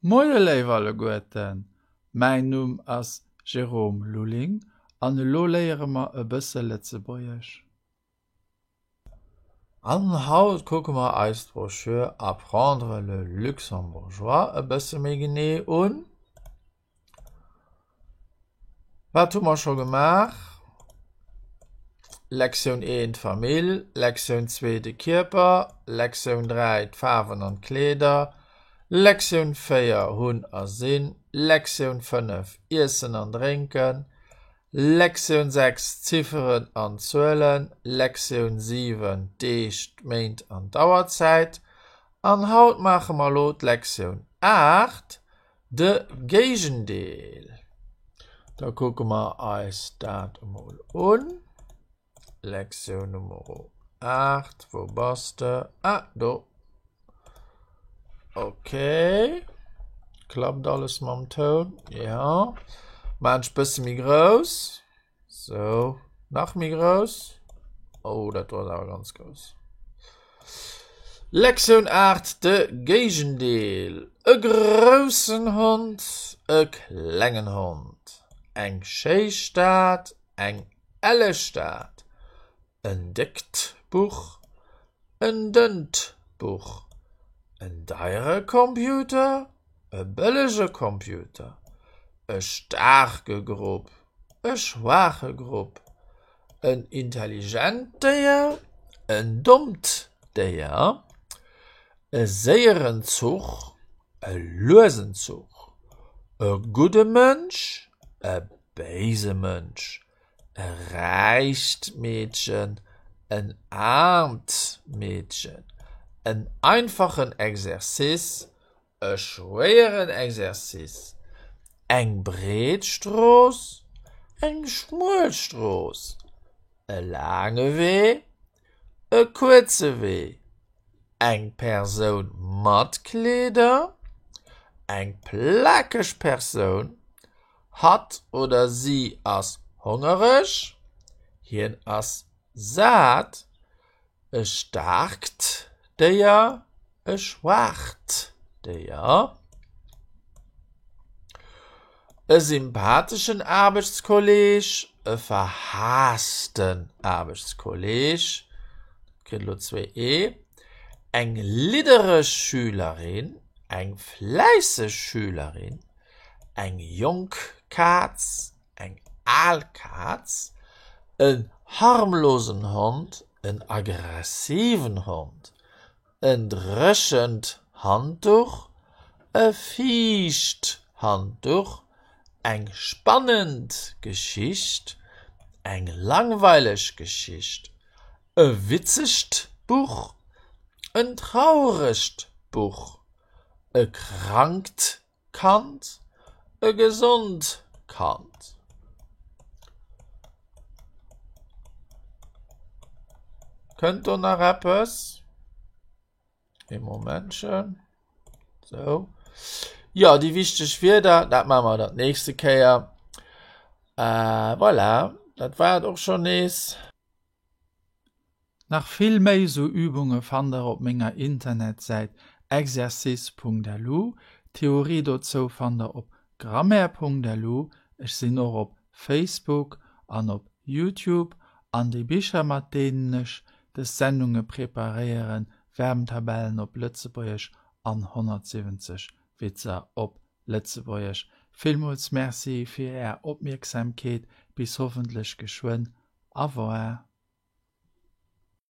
Moie léif alleguerten, mäin Numm ass Jérôme Lulling an elo léiere mer e bësse Lëtzebuergesch. An haut kucke mer eis d'Broschür Apprendre le luxembourgeois e bësse méi genee un. Wat hu mer scho gemaach? Lektioun 1, d'Famill, Lektioun 2, de Kierper, Lektioun 3, d'Faarwen an d'Kleeder, Lektioun 4, hunn a sinn, Lektioun 5, iessen an drénken, Lektioun 6, Zifferen an Zuelen, Lektioun 7, d'Deeg, d'Méint an d'Auerzäit. An haut maache mer elo d'Lektioun 8, De Géigendeel. Da kucke mer eis dat emol un. Lektioun Nummer 8, wou bass de? Ah, do. Okay. Klappt alles mam Toun? Ja. Maan ech bësse méi grouss. Sou, nach méi grouss. Oh, dat do ass awer ganz grouss. Lektioun 8, De Géigendeel. E groussen Hond, e klengen Hond. Eng schéi Stad, eng elle Stad. En déckt Buch, en dënnt Buch. En deiere Computer, e bëllege Computer. E staarke Grupp, e schwaache Grupp, en intelligent Déier, en dommt Déier, e séieren Zuch, e luesen Zuch, e gudde Mënsch, e béise Mënsch, e räicht Meedchen, en aarmt Meedchen, en einfachen Exercice, E schwéieren Exercice, eng breet Strooss, eng schmuel Strooss, e laange Wee, e kuerze Wee, eng Persoun mat Kleeder, eng plakeg Persoun, hatt oder si ass hongereg, hien ass sat, E staarkt Déier, e schwaacht Déier. E sympatheschen Aarbechtskolleeg, e verhaassten Aarbechtskolleeg, dat kritt elo zwéi e. Eng liddereg Schülerin, eng fläisseg Schülerin, eng jonk Kaz, eng al Kaz, en harmlosen Hond, en aggressiven Hond, en dréchent Handduch, e fiicht Handduch, eng spannend Geschicht, eng langweileg Geschicht, e witzegt Buch, en trauregt Buch, e krankt Kand, e gesond Kand. Kënnt do nach eppes? Ee Momentchen. Sou. Jo, déi wichteg Wierder, dat maache mer dann d'nächste Kéier. Äh, voilà, dat war et och schonn nees. Nach vill méi sou Übunge fannt der op menger Internetsäit exercice.lu. D'Theorie dozou fannt der op grammaire.lu. Ech sinn och op Facebook an op Youtube. An déi Bicher mat deenen ech des Sendunge preparéieren, Verbntabellen op Lëtzebuergesch an 170 Witzer op Lëtzebuergesch. Villmools Merci fir är Opmierksamkeet. Bis hoffentlech geschwënn. Au revoir.